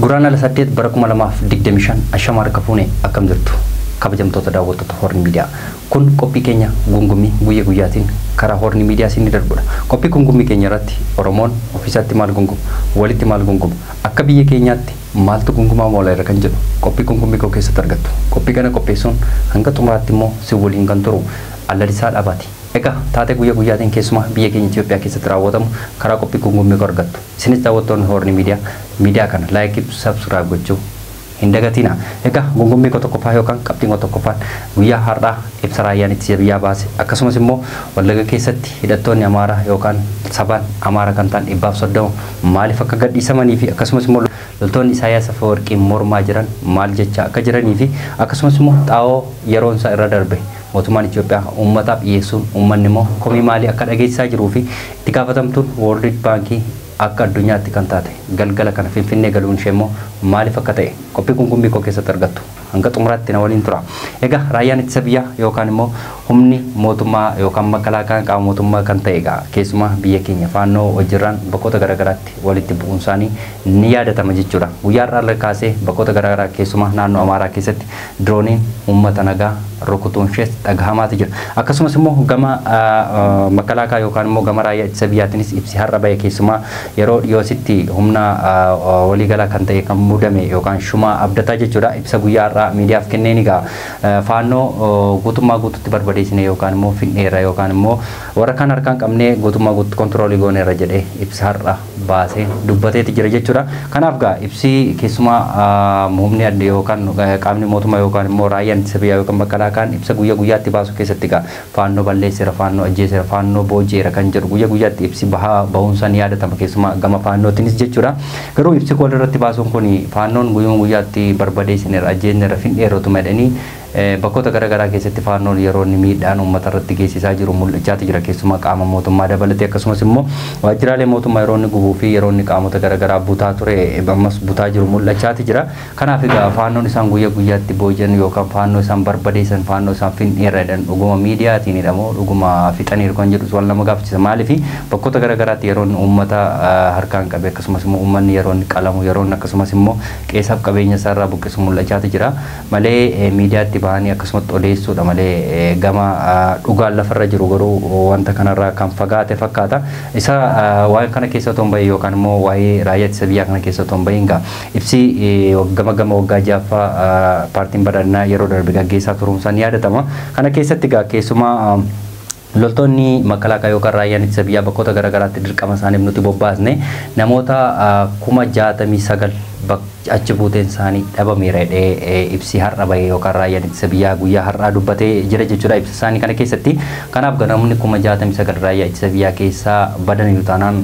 Guraandhala 8 bara 2025 ashama harka fuune akkam jirtu kabajamtoota daawwattoota Horn Miidiyaa. Kun qophii keenya gungummii guyya guyyaatiin karaa Horn Miidiyaa isin darbudha. Qophii gungummii keenya irratti Oromoon ofiisaatti maal gunguma, walitti maal gunguma, akka biyya keenyaatti maaltu gungumaa moola irra kan jedhu qophii gungummii koo keessatti argattu. Qophii kana qopheessuun hanga xumuraatti immoo si waliin kan turu Allalisaa Dhaabaati. Egaa taatee guyya guyyaatiin keessumaa biyya keenya Itoophiyaa keessatti raawwatamu karaa qophii gungummii koo argattu. Isinis daawwattoonni Horn Miidiyaa miidiyaa kana like, subscribe gochuu hin dagatina. Egaa gungummii koo tokkoffaa yookaan qabxiin koo tokkoffaan guyyaa har'aa ibsa raayyaan ittisa biyyaa baase, akkasumas immoo Wallagga keessatti hidhattoonni Amaaraa yookaan sabaan Amaaraa kan ta'an 130 maaliif akka gadhiisamanii fi akkasumas immoo loltoonni Isaayyaas Afeworqiin mormaa jiran maal jecha akka jiranii fi akkasumas immoo xaa'oo yeroon isaa irra darbe mootummaan Itoophiyaa uummataaf dhiyeessuun uummanni immoo komii maalii akka dhageessisaa jiruu fi itti gaafatamtuun World Baankii akka addunyaatti kan taate galgala kana Finfinnee galuun ishee immoo maaliif akka ta'e qophii gungummii koo keessatti argattu. Hanga xumuraatti na waliin tura. Egaa raayyaan ittisa biyyaa yookaan immoo humni mootummaa yookaan makalaakaan qaama mootummaa kan ta'e egaa keessumaa biyya keenya faannoo wajjirraan bakkoota garaagaraatti walitti bu'uun isaanii ni yaadatama jechuudha. Guyyaa har'aa kaasee bakkoota garaagaraa keessumaa naannoo Amaaraa keessatti dirooniin uummata nagaa rukutuun ishees dhagahamaati jira. Akkasumas immoo gama makalaakaa yookaan immoo gama raayyaa ittisa biyyaatiinis ibsi har'a bahe keessumaa yeroo dhiyoositti humna waliigalaa kan ta'e kan muudame yookaan Shumaa Abdataa jechuudha. Ibsa guyyaa har'aa miidiyaaf kenneen egaa faannoo guutummaa guututti barbadeessine yookaan immoo finneerra yookaan immoo warra kaan harkaan qabnee guutummaa guututti kontiroolii gooneerra jedhee ibsa har'a baasee dubbateeti jira jechuudha. Kanaaf gaa ibsi keessumaa humni adda yookaan qaamni mootummaa yookaan immoo raayyaan ittisa biyyaa yookaan makalaakaan ibsa guyya guyyaatti baasu keessatti gaa faannoo balleesseera, faannoo ajjeeseera, faannoo booji'eera kan jedhu guyya guyyaatti ibsi bahaa bahuunsaa ni yaadatama keessumaa gama faannootiinis jechuudha. Garuu ibsi kun irratti baasuun kun faannoon guyyuma guyyaatti barbadeessineera, ajjeesneera, finneera otuma jedhanii bakkoota garaagaraa keessatti faannoon yeroo inni miidhaan uummata irratti geessisaa jiru mul'achaati jira. Keessumaa qaama mootummaa dabalatee akkasumas immoo waajjiraalee mootummaa yeroo inni gubuu fi yeroo inni qaamota garaagaraa butaa ture ammas butaa jiru mul'achaati jira. Kanaaf egaa faannoon isaan guyya guyyaatti booji'an yookaan faannoo isaan barbadeessan, faannoo isaan finneerra jedhan dhuguma miidiyaatiin hidhamoo dhuguma fixaniiru kan jedhu waan nama gaafachiisa. Maaliif bakkoota garaagaraatti yeroo inni uummata harkaan qabe akkasumas immoo uummanni yeroo inni qalamu yeroo inni akkasumas immoo qeessaaf qabeenya isaarraa buqqisu mul'achaati jira. Malee miidiyaatti bahanii akkasumatti odeessuudha malee gama dhugaan lafarra jiru garuu wanta kanarraa kan fagaate fakkaata. Isa waa'ee kana keessa otoo hin bahin yookaan immoo waa'ee raayyaa ittisa biyyaa kana keessa otoo hin bahin gaa ibsi gama gama waggaa 6ffaa paartiin badhaadhinaa yeroo darbe gaggeessaa turuun isaa ni yaadatama. Kana keessatti gaa keessumaa loltoonni makalaakaa yookaan raayyaan ittisa biyyaa bakkoota garaagaraatti dirqama isaaniif nuti bobbaasne namoota 69,000 achi buuteen isaanii dhabameera jedhee ibsi har'a bahe yookaan raayyaan ittisa biyyaa guyyaa har'aa dubbatee jira jechuudha ibsa isaanii kana keessatti. Kanaaf namoonni 69,000 raayyaa ittisa biyyaa keessaa badaniiru taanaan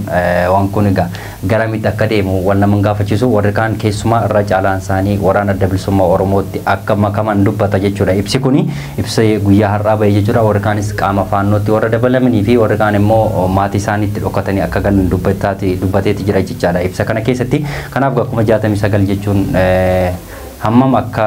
waan kun egaa garamitti akka deemu waan nama hin gaafachiisu. Warri kaan keessumaa irra caalaan isaanii waraana adda bilisummaa Oromootti akka makaman dubbata jechuudha. Ibsi kuni ibsa guyyaa har'aa bahe jechuudha. Warri kaanis qaama faannootti warra dabalamanii fi warri kaan immoo maatii isaaniitti dhokatanii akka galan dubbateeti jira jechaadha ibsa kana keessatti. Kanaaf 69,000 jechuun hammam akka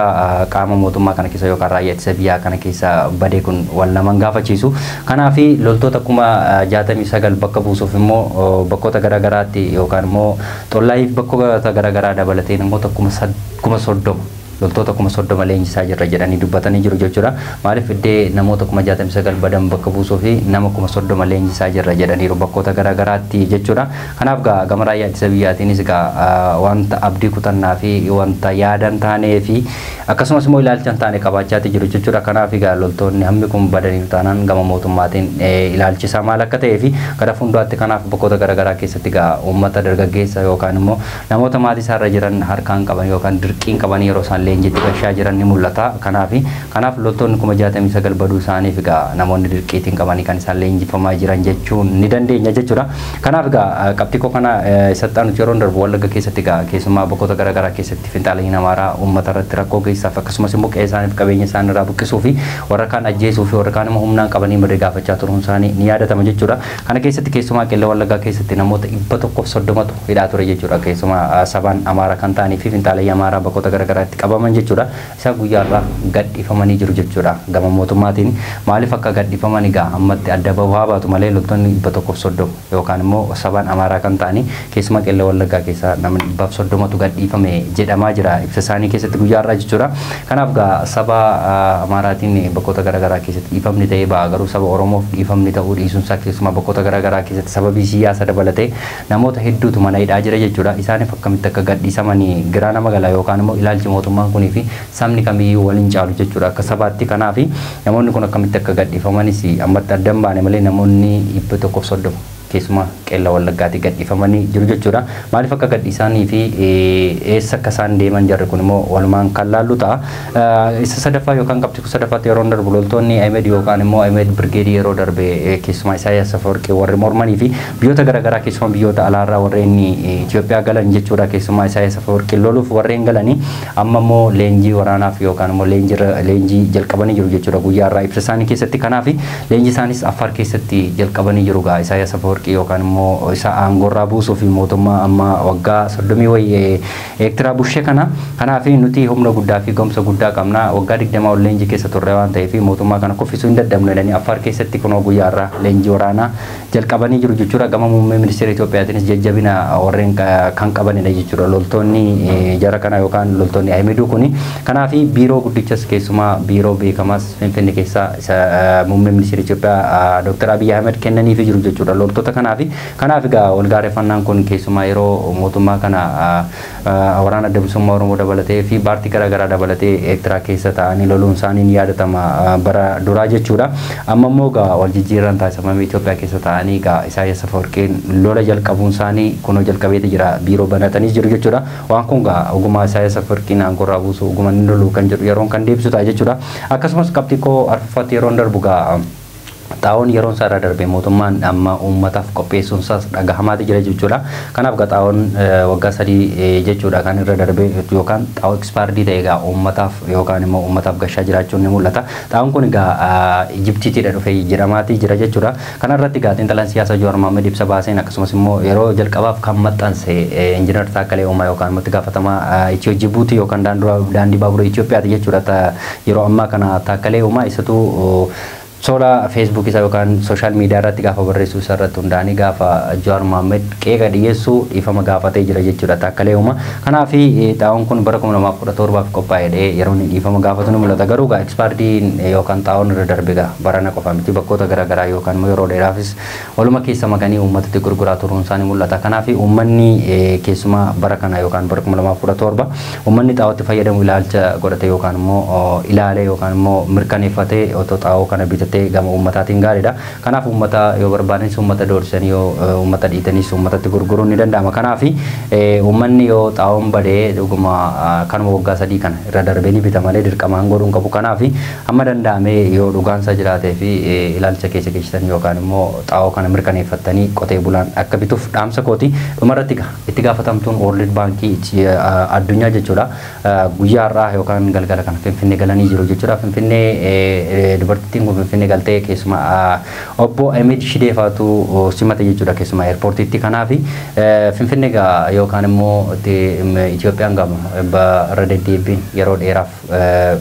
qaama mootummaa kana keessa yookaan raayyaa ittisa biyyaa kana keessa badee kun wal nama hin gaafachiisu. Kanaaf loltoota 69,000 bakka buusuuf immoo bakkoota garaagaraatti yookaan immoo xollaayiif bakkoota garaagaraa dabalatee namoota 30,000 loltoota 30,000 leenjisaa jirra jedhanii dubbatanii jiru jechuudha. Maaliif iddee namoota 69,000 badan bakka buusuu fi nama 30,000 leenjisaa jirra jedhaniiru bakkoota garaagaraatti jechuudha. Kanaaf gaa gama raayyaa ittisa biyyaatiinis gaa wanta abdii kutannaa fi wanta yaadan taanee fi akkasumas immoo ilaalcha hin taane qabaachaati jiru jechuudha. Kanaaf egaa loltoonni hammi kun badaniiru taanaan gama mootummaatiin ilaalchi isaa maal akka ta'ee fi gara fuulduraatti kanaaf bakkoota garaagaraa keessatti gaa uummata dargaggeessa yookaan immoo namoota maatii isaarra jiran harkaan qaban yookaan dirqiin qaban yeroo isaan leenjiitti gashaa jiran ni mul'ata. Kanaaf loltoonni 69,000 baduu isaaniif egaa namoonni dirqiitiin qabanii kan isaan leenjifamaa jiran jechuun ni dandeenya jechuudha. Kanaaf egaa qabxii koo kana isatti aanutti yeroo darbu Wallagga keessatti egaa keessumaa bakkoota garaagaraa keessatti finxaaliin Amaaraa uummata irratti rakkoo geessisaaf akkasumas immoo qe'ee isaaniif qabeenya isaanii irraa buqqisuu fi warra kaan ajjeesuu fi warra kaan immoo humnaan qabanii mirga gaafachaa turuun isaanii ni yaadatama jechuudha. Kana keessatti keessumaa Qeellem Wallaggaa keessatti namoota 130tu hidhaa ture jechuudha. Keessumaa sabaan Amaaraa kan ta'anii fi finxaalii Amaaraa bakkoota garaagaraatti qabaman. qabaman jechuudha. Isa guyyaarraa gadhiifamanii jiru jechuudha. Gama mootummaatiin maaliif akka gadhiifaman egaa ammatti adda bahuu haa baatu malee loltoonni 130 yookaan immoo sabaan Amaaraa kan ta'anii keessumaa Qeellam Wallaggaa keessaa namni 130tu gadhiifame jedhamaa jira ibsa isaanii keessatti guyyaarraa jechuudha. Kanaaf egaa saba Amaaraatiin bakkoota garaagaraa keessatti dhiifamni ta'ee ba'a, garuu saba Oromoof dhiifamni ta'uu dhiisuunsaa keessumaa bakkoota garaagaraa keessatti sababii siyaasa dabalatee namoota hedduutu mana hidhaa jira jechuudha. Isaaniif akkamitti akka gadhiisamanii giraa nama gala yookaan immoo ilaalchi mootummaan kunii fi sabni kamiyyuu waliin caalu jechuudha akka sabaatti. Kanaaf namoonni kun akkamitti akka gadhiifamanis ammatti adda hin baane malee namoonni 130 keessumaa Qeellam Wallaggaatti gadhiifamanii jiru jechuudha. Maaliif akka gadhiisanii fi eessa akka isaan deeman jarri kun immoo walumaan kan laallu ta'a. Isa sadaffaa yookaan qabxii sadaffaatti yeroo darbu loltoonni Ahmed yookaan immoo Ahmed Birgeedii yeroo darbe keessumaa Isaayyaas Afwerqii warri mormanii fi biyyoota garaagaraa keessumaa biyyoota alaarraa warreen Itoophiyaa galan jechuudha. Keessumaa Isaayyaas Afwerqii loluuf warreen galanii amma immoo leenjii waraanaaf yookaan immoo leenjii jalqabanii jiru jechuudha guyyaarraa ibsa isaanii keessatti. Kanaaf leenjii isaanis Affaar keessatti jalqabanii jiru gaa Isaayyaas Afwerqii yookaan immoo isa aangoorraa buusuu fi mootummaa amma waggaa 30 wayii Eertiraa bushee kana. Kanaaf nuti humna guddaa fi gomsa guddaa qabna, waggaa 20 ol leenjii keessa turre waan ta'eef mootummaa kana kuffisuu hin dadhabnu jedhanii Affaar keessatti kunoo guyyaarraa leenjii waraanaa jalqabanii jiru jechuudha. Gama muummee ministeera Itoophiyaatiinis jajjabina warreen kan qabanidha jechuudha loltoonni jara kana yookaan loltoonni Ahmeduu kuni. Kanaaf biiroo guddichas keessumaa biiroo beekamaas Finfinnee keessaa isa muummee ministeera Itoophiyaa Dr. Abiy Ahmed kennaniifi jiru jechuudha loltoota kanaaf. Kanaaf egaa walgaareeffannaan kun keessumaa yeroo mootummaa kana waraana adda bilisummaa Oromoo dabalatee fi paartii garaagaraa dabalatee Eertiraa keessa ta'anii loluun isaanii ni yaadatama bara duraa jechuudha. Amma immoo egaa wal jijjiirraan taasifamee Itoophiyaa keessa ta'anii egaa Isaayyaas Afwerqiin lola jalqabuun isaanii kunoo jalqabeeti jira, biiroo banatanii jiru jechuudha. Waan kun egaa ogummaa Isaayyaas Afwerqiin aangoorraa buusu ogummaa inni loluu kan jedhu yeroon kan deebisu ta'a jechuudha. Akkasumas qabxii koo arfaffaatti yeroon darbu egaa xaa'oon yeroon isaa irra darbe mootummaan amma uummataaf qopheessuun isaas dhagahamaati jira jechuudha. Kanaaf egaa xaa'oon waggaa 3 jechuudha kan irra darbe yookaan xaa'oo ekspaardii ta'e egaa uummataaf yookaan immoo uummataaf gashaa jiraachuun ni mul'ata. Xaa'oon kun egaa Ijiptiitiidha dhufe jedhamaatii jira jechuudha. Kana irratti egaa xiinxalaan siyaasaa Jawaar Mohaammed ibsa baaseen akkasumas immoo yeroo jalqabaaf kan maxxanse Injiinar Taakkalee Uumaa yookaan immoo itti gaafatamaa Itiyoo Jibuutii yookaan daandii baabura Itoophiyaati jechuudha. Yeroo ammaa kana Taakkalee Uumaa isatu sola feesbuuk isaa yookaan sooshaal miidiyaa irratti gaafa barreessuu isaa irratti hundaa'anii gaafa Jawaar Mohaammed qeeqa dhiyeessuu dhiifama gaafatee jira jechuudha Taakkalee Uumaa. Kanaaf xaa'oon kun bara 2017 qophaa'ee yeroo inni dhiifama gaafatu ni mul'ata. Garuu egaa ekspaardiin yookaan xaa'oon irra darbe egaa barana qofa miti bakkoota garaagaraa yookaan immoo yeroo dheeraafis waluma keessa makanii uummatatti gurguraa turuun isaa ni mul'ata. Kanaaf uummanni keessumaa bara kana yookaan bara 2017 uummanni xaa'ootti fayyadamu ilaalcha godhate yookaan immoo ilaalee yookaan immoo mirkaneeffatee otoo xaa'oo kana bitatee gama uummataatiin gaariidha. Kanaaf uummata yoo barbaadanis uummata doorsisanii yoo uummata dhiitanis uummatatti gurguruun ni danda'ama. Kanaaf uummanni yoo xaa'oon badee dhuguma kanuma waggaa 3 kana irra darbee ni bita malee dirqamaan godhuun qabu. Kanaaf hamma danda'ame yoo dhugaansa jiraatee fi ilaalcha keessa keessan yookaan immoo xaa'oo kana mirkaneeffattanii qotee bulaan akka bituuf dhaamsa kooti. Dhumarratti itti gaafatamtuun World Baankii addunyaa jechuudha. Guyyaa har'aa yookaan galgala kana Finfinnee galanii jiru jechuudha. Finfinnee dubartittiin kun Finfinnee galtee keessumaa obbo Ahmed Shideefaatu simate jechuudha keessumaa eerpoortiitti. Kanaaf Finfinnee egaa yookaan immoo Itoophiyaan gama irra deddeebiin yeroo dheeraaf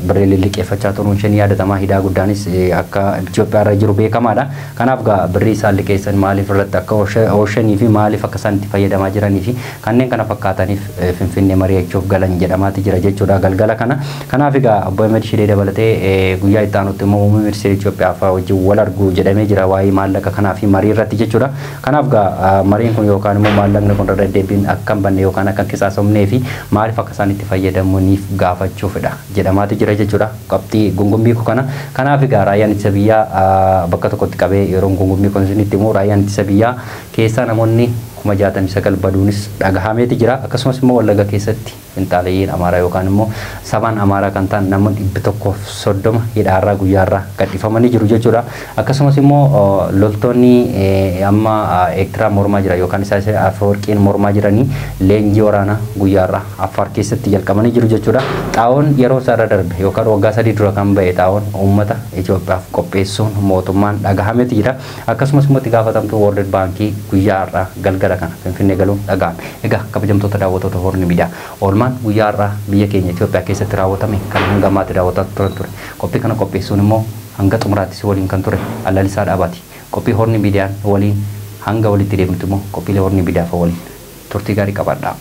birrii liqeeffachaa turuun ishee ni yaadatama. Hidhaa guddaanis akka Itoophiyaa irra jiru beekamaadha. Kanaaf egaa birrii isaan liqeessan maaliif irratti akka oolchanii fi maaliif akka isaan itti fayyadamaa jiranii fi kanneen kana fakkaataniif Finfinnee mari'achuuf galan jedhamaati jira jechuudha galgala kana. Kanaaf egaa obbo Ahmed Shidee dabalatee guyyaa itti aanutti immoo muummee ministeera Itoophiyaa fa'aa wajjin wal argu jedhamee jira waa'ee maallaqa kanaa fi marii irratti jechuudha. Kanaaf egaa mariin kun yookaan immoo maallaqni kun irra deddeebiin akka hin banne yookaan akka hin qisaasofnee fi maaliif akka isaan itti fayyadamaniif gaafachuufidha jedhamaati jira jechuudha. Qabxii gungummii kana. Kanaaf egaa raayyaan ittisa biyyaa bakka tokkotti qabee yeroo gungummii kun isinitti himu raayyaan ittisa biyyaa keessaa namoonni 69 baduunis dhagahameeti jira. Akkasumas immoo Wallagga keessatti finxaaleeyyiin Amaaraa yookaan immoo sabaan Amaaraa kan ta'an namoonni 130 hidhaarraa guyyaarraa gadhiifamanii jiru jechuudha. Akkasumas immoo loltoonni amma Eertiraa mormaa jira yookaan Isaayyaas Afwerqiin mormaa jiranii leenjii waraanaa guyyaarraa Affaar keessatti jalqabanii jiru jechuudha. Xaa'oon yeroo isaa irra darbe yookaan waggaa 3 dura kan ba'e xaa'oon uummata Itoophiyaaf qopheessuun mootummaan dhagahameeti jira. Akkasumas immoo itti gaafatamtuu World Baankii guyyaarraa galgala Galgala kana Finfinnee galuun dhaga'ame. Egaa kabajamtoota daawwattoota Horni Miidiyaa, oolmaan guyyaa har'aa biyya keenya Itoophiyaa keessatti raawwatame kan hanga ammaatti daawwataa turan ture. Qophii kana qopheessuun immoo hanga xumuraatti si waliin kan ture Allalisaa Dhaabaati. Qophii Horni Miidiyaan waliin hanga walitti deemnutti immoo qophiilee Horni Miidiyaa fa waliin turtii gaarii qabaadhaa.